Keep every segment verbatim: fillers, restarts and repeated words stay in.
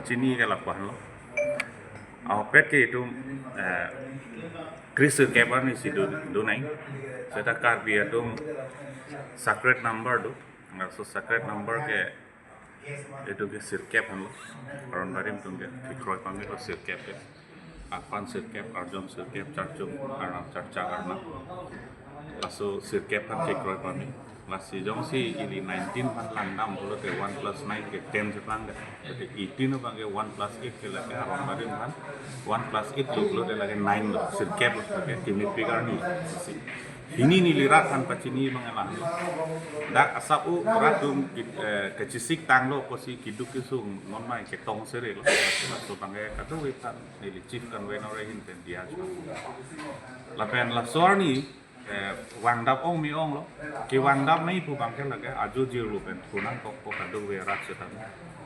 Chini ke lapu-an lo. Ahokpet ke itum, eh, kre-sirkep arni si do, do nang. Seta Karbi atum sacred number do. Laso sacred number ke itum ke sirkep henlo. Aron barim atum ke kekroi pame ko sirkep ke. Aphan sirkep, arjon sirkep, charchung arnam, charchak arnam. Laso sirkep aphan kekroi pame. Lasi jongsi ili nineteen aphan langdam pulote one plus nine ke ten si plang de. Jadi eighteen abang ke one plus eight ke lake aron barim aphan one plus eight lo pulote lake nine lo. Sirkep lo lake kimi figure ni. Si. Hini neli rat aphan pachini abang la. Dak asap u rat atum ki-, eh, kachesik tanglo pusi keduk kesung non mai ketong sere lo. Laso abang ke kadokave aphan neli chief convener ahin pen diya chua. Lapen laso arni, eh, vangdap ong me-ong lo. Kevangdap nangji pu abang ke lake ajo jirlo pen thu nangkok ko kadokave rat seta.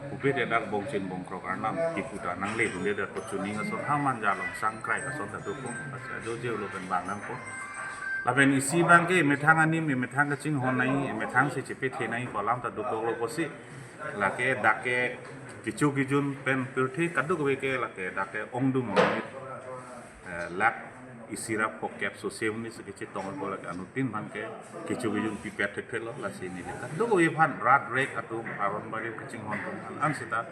Pupe te dak bongchin bongkrok arnam kipu ta nangle dunde dak ko chuning ason ha manja long sangkrai ason ta dokok. Ajo jirlo pen vang nangkok. Lapen isi abang ke methang anim, methang kachinghon nangji, methang si chepethe nangji pu alam ta dokok lo pusi. Lake dak ke kecho kejun pen pirthe kadokave ke lake dak ke ongdung nangji. Eh, lakh isi ra phokep so sem ni si kechetong ko lake anuttin aphan ke kecho kejun pipet thekthe lo lasi neli kadokave aphan rat rek atum aron barim kachinghon atum an seta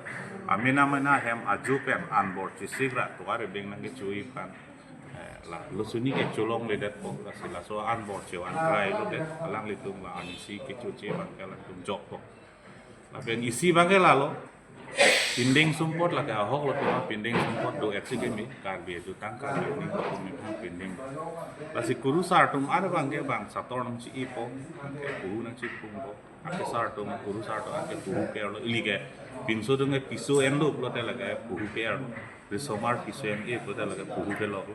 amena mena hem ajo pen anbor chesik ra tovar ebeng nangkechui aphan, eh, la lo suni ke cholongledet po lasi laso anbor chevan krai lodet alanglitum la anisi kechoche abang ke alangtum jok po. Lapen isi abang ke lalo. Pindeng sumpot lake ahok lo tuma pindeng sumpot do et si keme Karbi ajutang Karbi aning atum methang pindeng. Lasi kurusar atum ar abang ke bang sator nangchi-ipo, ke puhu nangchipungpo. Akesar atum kurusar atum ke puhu per lo ili ke. Pinso atum ke piso enlo pulote lake puhu per lo. Risomar piso en-e pulote lake puhu per lo.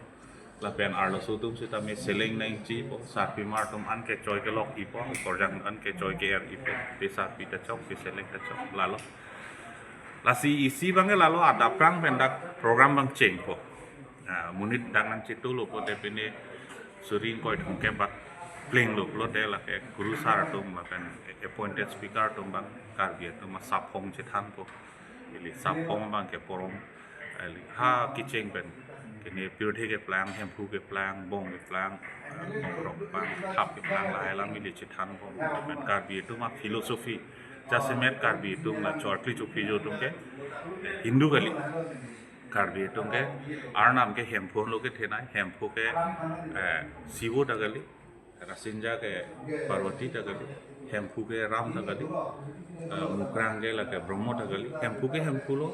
Lapen arloso atum seta me seleng nangchipo, sarpimar atum an ke choi kelok-ipo, korjang an ke choi ke-er-ipo, pe sarpi ta chok, pe seleng ta chok, lalo. Lasi isi abang ke lalo adap prang pen dak program abang chengpo. Ah, monit dak nangchetu lo pulote pine suri ingkoi thomkep bak plenglo pulote lake kurusar atum lapen appointed speaker atum abang Karbi atum asaphong chethanpo. Ili saphong abang ke porom. Ili ha kecheng pen. Kene pirthe keplang, Hemphu keplang, bong keplang, eh, bongkrok keplang, thap keplang, lahai alam ili chethanpo. Pen Karbi atum aphilosophy. Jasemet Karbi atum la chorkli chophi jo atum ke, eh, Hindu kali. Karbi atum ke, arnam ke Hemphu lo kethenei, Hemphu ke, eh, Sivo ta kali. Rasinja ke Parvati ta kali, Hemphu ke Ram ta kali, eh, Mukrang ke lake Brahma ta kali, Hemphu ke Hemphu lo,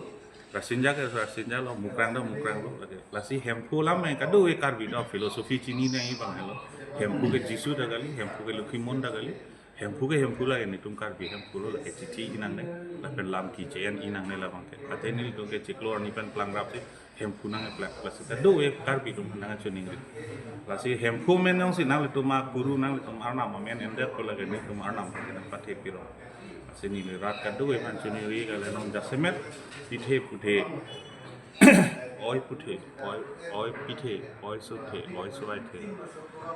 Rasinja ke Rasinja lo, Mukrang ta Mukrang lo, lake. Lasi Hemphu alam me kadokave Karbi atum philosophy chini nangji abang lo. Hemphu ke Jisu ta kali, Hemphu ke Lokhimon ta kali, Hemphu ke Hemphu lake nelitum Karbi Hemphu lo lake chithi-i nangne, lapen lam keche-en-i nangne labang ke. Athe nelitum ke chiklo arni pen plangrap si, Hemphu nangkeplang, lasi kadokave Karbi atum nangchoningri. Lasi Hemphu amen jongsi nanglitum akuru nanglitum arnam amen endet ko lake nelitum arnam ke nangpathe piro. Lasi neli rat kadokave aphan choningri kali non jasemet pithe puthe. Oi puthe, oi, oi pithe, oi suthe, oi suaithe,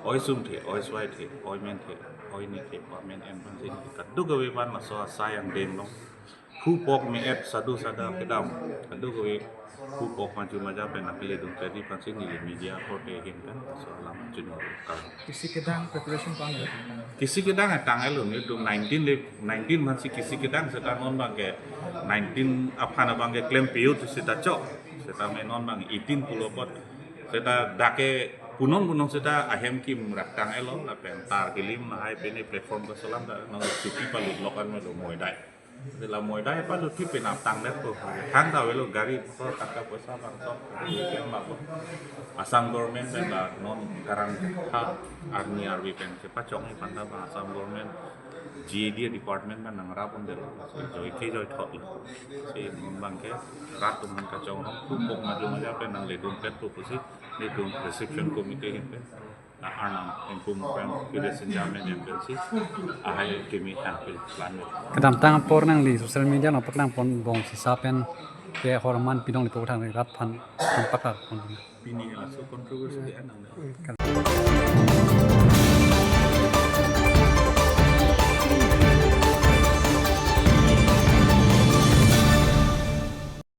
oi sumthe, oi suaithe, oi menthe, oi nithe, oi men en aphansi kadokave aphan laso asai angdeng long. Phu pok me-et sadu sada kedam. Kadokave phu pok maju maja pen akele dun tadi aphansi neli media korte ahin pen laso alam chunor kar. Kisi kedang preparation pang ya? Kisi kedang atang elo nelitum nineteen le, nineteen aphansi kisi kedang seta non abang ke nineteen aphan abang ke klem piyut seta chok. Seta me non abang eighteen pulo apot. Seta dak ke punong punong seta ahem kim raktang elo lapen tar kilim lahai pene platform ke selam ta non chuti palut lokan melo moidai. Sela moidai palut ti penap tangdet ko. Thangta avelo gari motor taka poisa bang sok. Assam government pen la non karang ha army army pen chepachong-i aphan ta bang Assam government G D A department pen nangrap un-edetlo. Joi ke joi thot lo. Si non abang ke rat atum aphan kachonghong phu pok maju maja pen nangle dun pet pusi nelitum reception committee ahin pen. Arnam Hemphu Mukrang Pirasinja amen M L C ahai kimi hangpil plan. Kedamtang apor nangli social media along paklang pon bong sisa pen ke horman pidong lipo thang rat aphan paklang pon. Pini laso controversy ke anang.